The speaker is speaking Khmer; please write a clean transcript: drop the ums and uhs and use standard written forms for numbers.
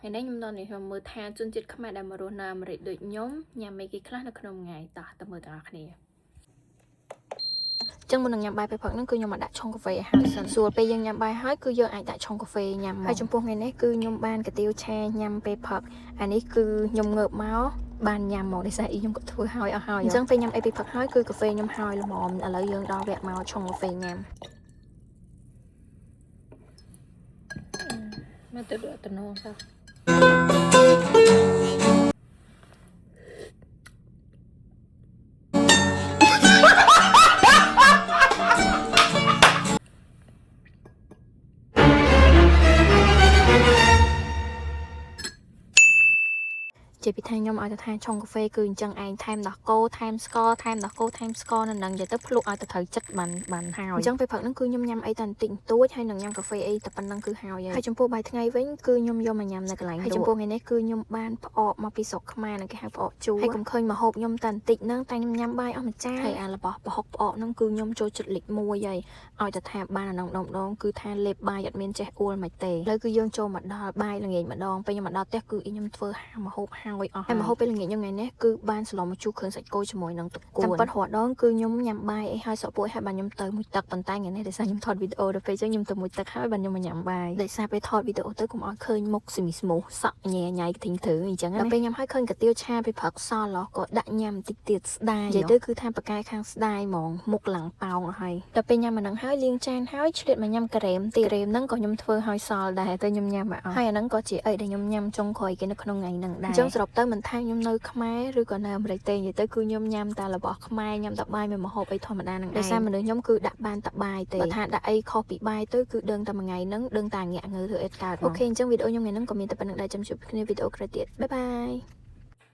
ថ្ងៃនេះខ្ញុំដល់នេះខ្ញុំមើលថាជនជាតិខ្មែរដែលមករស់នៅអាមេរិកដូចខ្ញុំញ៉ាំអីគេខ្លះនៅក្នុងថ្ងៃតោះទៅមើលទាំងអស់គ្នាចឹងមុននឹងញ៉ាំបាយពេលព្រឹកហ្នឹងគឺខ្ញុំមកដាក់ឆុងកាហ្វេឲ្យហើយសិនស្រួលពេលយើងញ៉ាំបាយហើយគឺយើងអាចដាក់ឆុងកាហ្វេញ៉ាំមកហើយចំពោះថ្ងៃនេះគឺខ្ញុំបានកាទៀវឆាញ៉ាំពេលព្រឹកអានេះគឺខ្ញុំងើបមកបានញ៉ាំមកដោយសារអ៊ីខ្ញុំក៏ធ្វើហើយអស់ហើយអញ្ចឹងពេលញ៉ាំអីពេលព្រឹកហើយគឺកាហ្វេខ្ញុំហើយល្មមឥឡូវយើងដល់វគ្គមកឆុងកាហ្វេញ៉ាំ មកទៅដកតំណងសោះ ជាពិថាខ្ញុំឲ្យទៅថាឆុងកាហ្វេគឺអញ្ចឹងឯងថែមដោះគោថែមស្ករថែមដោះគោថែមស្ករនៅនឹងនិយាយទៅភ្លក់ឲ្យទៅត្រូវចិត្តបានបានហើយអញ្ចឹងពេលព្រឹកហ្នឹងគឺខ្ញុំញ៉ាំអីតែបន្តិចបន្តួចហើយនឹងញ៉ាំកាហ្វេអីតែប៉ុណ្្នឹងគឺហើយហើយចំពោះបាយថ្ងៃវិញគឺខ្ញុំយកមកញ៉ាំនៅកន្លែងហើយចំពោះថ្ងៃនេះគឺខ្ញុំបានផ្អកមកពីស្រុកខ្មែរនឹងគេហៅផ្អកជូរហើយកុំឃើញម្ហូបខ្ញុំតែបន្តិចហ្នឹងតែខ្ញុំញ៉ាំបាយអស់មួយចានហើយអារបស់ប្រហុកផ្អកហ្នឹងគឺខ្ញុំចូលចិត្តលេខ1ហើយឲ្យតែថាបានអាហ្នឹងម្ដងម្ដងគឺថាលេបបាយអត់មានចេះអួលមិនទេឥឡូវគឺយើងចូលមកដល់បាយល្ងាចម្ដងពេលខ្ញុំមកដល់ផ្ទះគឺអ៊ីខ្ញុំធ្វើហាម្ហូបហើយអស់ហើយម្ហូបពេលល្ងាចខ្ញុំថ្ងៃនេះគឺបានស្លម្ជូរគ្រឿងសាច់គោជាមួយនឹងទឹកគួនតាមពិតរាល់ដងគឺខ្ញុំញ៉ាំបាយអីហើយសក់ពួយហើយបានខ្ញុំទៅមួយទឹកប៉ុន្តែថ្ងៃនេះដោយសារខ្ញុំថតវីដេអូដល់ពេលអញ្ចឹងខ្ញុំទៅមួយទឹកហើយបានខ្ញុំមកញ៉ាំបាយដោយសារពេលថតវីដេអូទៅកុំឲ្យឃើញមុខស្មីស្មូសក់ញ៉ែញ៉ៃកធីងធ្វើអញ្ចឹងណាដល់ពេលញ៉ាំហើយឃើញកាទៀវឆាពីព្រឹកសល់ហ៎ក៏ដាក់ញ៉ាំបន្តិចទៀតស្ដាយនិយាយទៅគឺថាប៉ាកែខាងស្ដាយហ្មងមុខឡើងប៉ោងអស់ហើយដល់ពេលញ៉ាំអាហ្នឹងហើយលាងចានហើយឆ្លៀតមកញ៉ាំការ៉េមទៀតការ៉េមហ្នឹងក៏ខ្ញុំធ្វើឲ្យសល់ដែរទៅខ្ញុំញ៉ាំមកអស់ហើយអាហ្នឹងក៏ជាអីដែលខ្ញុំញ៉ាំចុងក្រោយគេនៅក្នុងថ្ងៃហ្នឹងដែរអញ្ចឹងសរុបទៅមិនថាខ្ញុំនៅខ្មែរឬក៏នៅអាមេរិកទេនិយាយទៅគឺខ្ញុំញ៉ាំតែរបស់ខ្មែរញ៉ាំតែបាយមួយម្ហូបអីធម្មតាហ្នឹងឯងដោយសារមនុស្សខ្ញុំគឺដាក់បានតែបាយទេបើថាដាក់អីខុសពីបាយទៅគឺដឹងតែមួយថ្ងៃហ្នឹងដឹងតែងាក់ងើធ្វើអីកើត OK អញ្ចឹងវីដេអូខ្ញុំថ្ងៃហ្នឹងក៏មានតែប៉ុណ្្នឹងដែរចាំជួបគ្នាវីដេអូក្រោយទៀត bye bye.